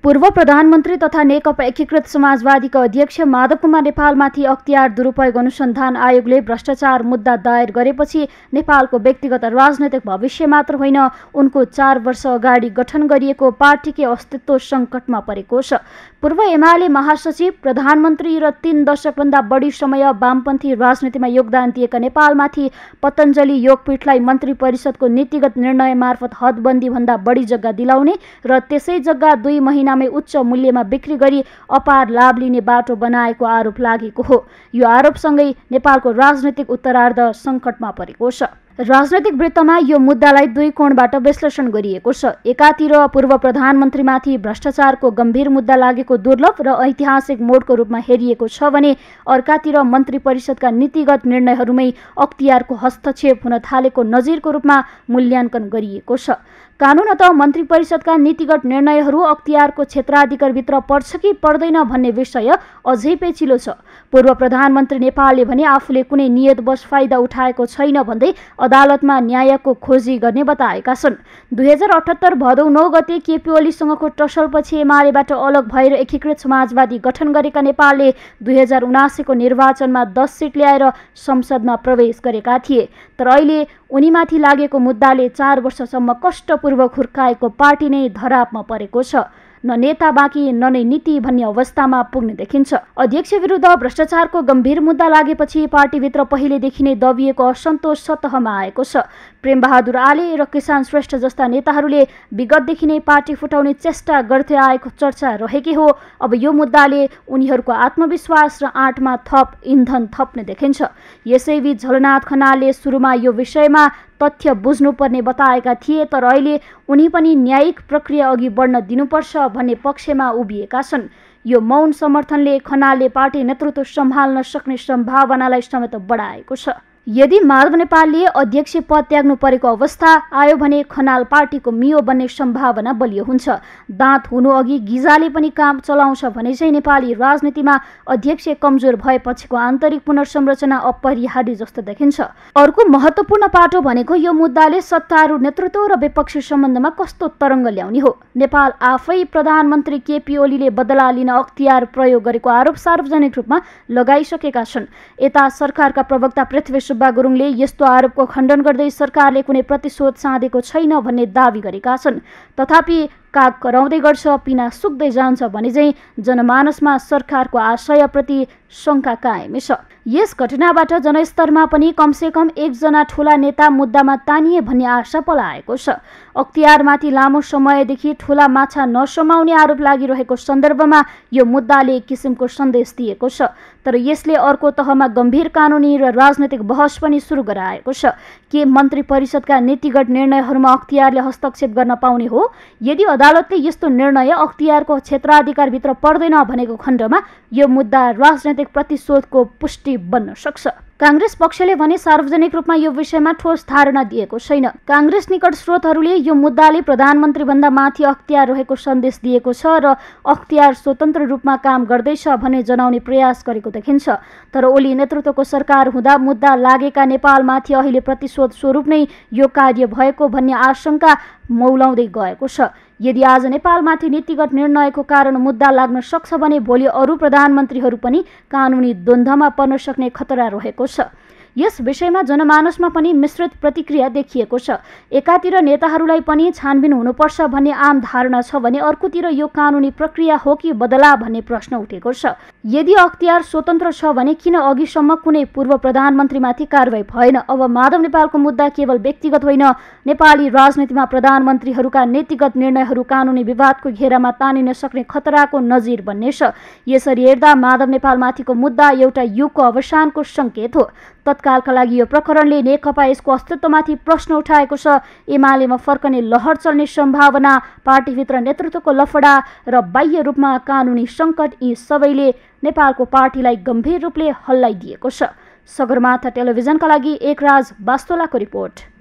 पूर्व प्रधानमन्त्री तथा नेकपा एकीकृत समाजवादीका अध्यक्ष माधव कुमार नेपालमाथि अख्तियार दुरुपयोग अनुसन्धान आयोगले भ्रष्टाचार मुद्दा दायर गरेपछि नेपालको व्यक्तिगत राजनैतिक भविष्य मात्र होइन, उनको 4 वर्ष अगाडि गठन गरिएको पार्टीकै अस्तित्व सङ्कटमा परेको छ। पूर्व एमाले महासचिव, प्रधानमन्त्री र 3 दशकभन्दा बढी समय वामपन्थी राजनीतिमा योगदान दिएका नेपालमाथि पतञ्जलि योगपीठलाई मन्त्री परिषदको नीतिगत निर्णय मार्फत हदबन्दीभन्दा बढी जग्गा दिलाउने र त्यसै जग्गा 2 महिनामै उच्च मूल्यमा बिक्री गरी अपार लाभ लिने बाटो बनाएको आरोप लागेको हो। यो आरोपसँगै नेपालको राजनैतिक उत्तरार्ध सङ्कटमा परेको छ। राजनैतिक वृत्तमा यो मुद्दालाई 2 कोणबाट विश्लेषण गरिएको छ। एकातिर पूर्व प्रधानमन्त्रीमाथि भ्रष्टाचारको गम्भीर मुद्दा लागेको दुर्लभ र ऐतिहासिक मोडको रूपमा हेरिएको छ भने अर्कातिर मन्त्री परिषदका नीतिगत निर्णयहरूमै अख्तियारको हस्तक्षेप हुन थालेको नजिरको रूपमा मूल्याङ्कन गरिएको छ। कानुनतः मन्त्री परिषदका नीतिगत निर्णयहरू अख्तियारको क्षेत्राधिकारभित्र पर्छ कि पर्दैन भन्ने विषय अझै पेचिलो छ। पूर्व प्रधानमन्त्री नेपालले भने आफूले कुनै नियतवश फाइदा उठाएको छैन भन्दै अदालतमा न्यायको खोजी गर्ने बताएका छन्। 2078 भदौ 9 गते केपी ओलीसँगको टसलपछि एमालेबाट अलग भएर एकीकृत समाजवादी गठन गरेका नेपालले 2079 को निर्वाचनमा 10 सिट ल्याएर संसदमा प्रवेश गरेका थिए। तर अहिले उनीमाथि लागेको मुद्दाले 4 वर्षसम्म कष्टपूर्वक हुर्काएको पार्टी नै धरापमा परेको छ। न नेता बाँकी न नै नीति भन्ने अवस्थामा पुग्ने देखिन्छ। अध्यक्ष विरुद्ध भ्रष्टाचारको गम्भीर मुद्दा लागेपछि पार्टीभित्र पहिलेदेखि नै दबिएको असन्तोष सतहमा आएको छ। प्रेमबहादुर आले र किसान श्रेष्ठ जस्ता नेताहरूले विगतदेखि नै पार्टी फुटाउने चेष्टा गर्दै आएको चर्चा रहेकै हो। अब यो मुद्दाले उनीहरूको आत्मविश्वास र आँटमा थप इन्धन थप्ने देखिन्छ। यसैबीच झलनाथ खनालले सुरुमा यो विषयमा तथ्य बुझ्नुपर्ने बताएका थिए, तर अहिले उनी पनि न्यायिक प्रक्रिया अघि बढ्न दिनुपर्छ भन्ने पक्षमा उभिएका छन्। यो मौन समर्थनले खनालले पार्टी नेतृत्व सम्हाल्न सक्ने सम्भावनालाई समेत बढाएको छ। यदि माधव नेपालले अध्यक्ष पद त्याग्नु परेको अवस्था आयो भने खनाल पार्टीको मियो बन्ने सम्भावना बलियो हुन्छ। दाँत हुनु अघि गिजाले पनि काम चलाउँछ भने चाहिँ नेपाली राजनीतिमा अध्यक्ष कमजोर भएपछिको आन्तरिक पुनर्संरचना अपरिहार्य जस्तो देखिन्छ। अर्को महत्त्वपूर्ण पाटो भनेको यो मुद्दाले सत्तारूढ नेतृत्व र विपक्षी सम्बन्धमा कस्तो तरङ्ग ल्याउने हो। नेपाल आफै प्रधानमन्त्री केपी ओलीले बदला लिन अख्तियार प्रयोग गरेको आरोप सार्वजनिक रूपमा लगाइसकेका छन्। यता सरकारका प्रवक्ता पृथ्वी सुब्बा गुरुङले यस्तो आरोपको खण्डन गर्दै सरकारले कुनै प्रतिशोध साधेको छैन भन्ने दावी गरेका छन्। तथापि काग कराउँदै गर्छ पिना सुक्दै जान्छ भने चाहिँ जनमानसमा सरकारको आशयप्रति शङ्का कायमै छ। यस घटनाबाट जनस्तरमा पनि कमसेकम एकजना ठूला नेता मुद्दामा तानिए भन्ने आशा पलाएको छ। अख्तियारमाथि लामो समयदेखि ठूला माछा नसमाउने आरोप लागिरहेको सन्दर्भमा यो मुद्दाले एक किसिमको सन्देश दिएको छ। तर यसले अर्को तहमा गम्भीर कानुनी र राजनैतिक बहस पनि सुरु गराएको छ। के मन्त्री परिषदका नीतिगत निर्णयहरूमा अख्तियारले हस्तक्षेप गर्न पाउने हो? यदि अदालतले यस्तो निर्णय अख्तियारको क्षेत्राधिकारभित्र पर्दैन भनेको खण्डमा यो मुद्दा राजनैतिक प्रतिशोधको पुष्टि बन्न सक्छ। कांग्रेस पक्षले भने सार्वजनिक रूपमा यो विषयमा ठोस धारणा दिएको छैन। कांग्रेस निकट स्रोतहरूले यो मुद्दाले प्रधानमन्त्री भन्दा माथि अख्तियार रहेको सन्देश दिएको छ र अख्तियार स्वतन्त्र रूपमा काम गर्दैछ भन्ने जनाउने प्रयास गरेको देखिन्छ। तर ओली नेतृत्वको सरकार हुँदा मुद्दा लागेका नेपालमाथि अहिले प्रतिशोध स्वरूप नै यो कार्य भएको भन्ने आशंका मौलाउँदै गएको छ। यदि आज नेपालमाथि नीतिगत निर्णयको कारण मुद्दा लाग्न सक्छ भने भोलि अरू प्रधानमन्त्रीहरू पनि कानुनी द्वन्द्वमा पर्न सक्ने खतरा रहेको छ। यस विषयमा जनमानसमा पनि मिश्रित प्रतिक्रिया देखिएको छ। एकातिर नेताहरूलाई पनि छानबिन हुनुपर्छ भन्ने आम धारणा छ भने अर्कोतिर यो कानुनी प्रक्रिया हो कि बदला भन्ने प्रश्न उठेको छ। यदि अख्तियार स्वतन्त्र छ भने किन अघिसम्म कुनै पूर्व प्रधानमन्त्रीमाथि कारबाही भएन? अब माधव नेपालको मुद्दा केवल व्यक्तिगत होइन, नेपाली राजनीतिमा प्रधानमन्त्रीहरूका नीतिगत निर्णयहरू कानुनी विवादको घेरामा तानिन सक्ने खतराको नजिर बन्नेछ। यसरी हेर्दा माधव नेपालमाथिको मुद्दा एउटा युगको अवसानको सङ्केत हो। तत्कालका लागि यो प्रकरणले नेकपा यसको अस्तित्वमाथि प्रश्न उठाएको छ। एमालेमा फर्कने लहर चल्ने सम्भावना, पार्टीभित्र नेतृत्वको लफडा र बाह्य रूपमा कानुनी सङ्कट, यी सबैले नेपालको पार्टीलाई गम्भीर रूपले हल्लाइदिएको छ। सगरमाथा टेलिभिजनका लागि एकराज बास्तोलाको रिपोर्ट।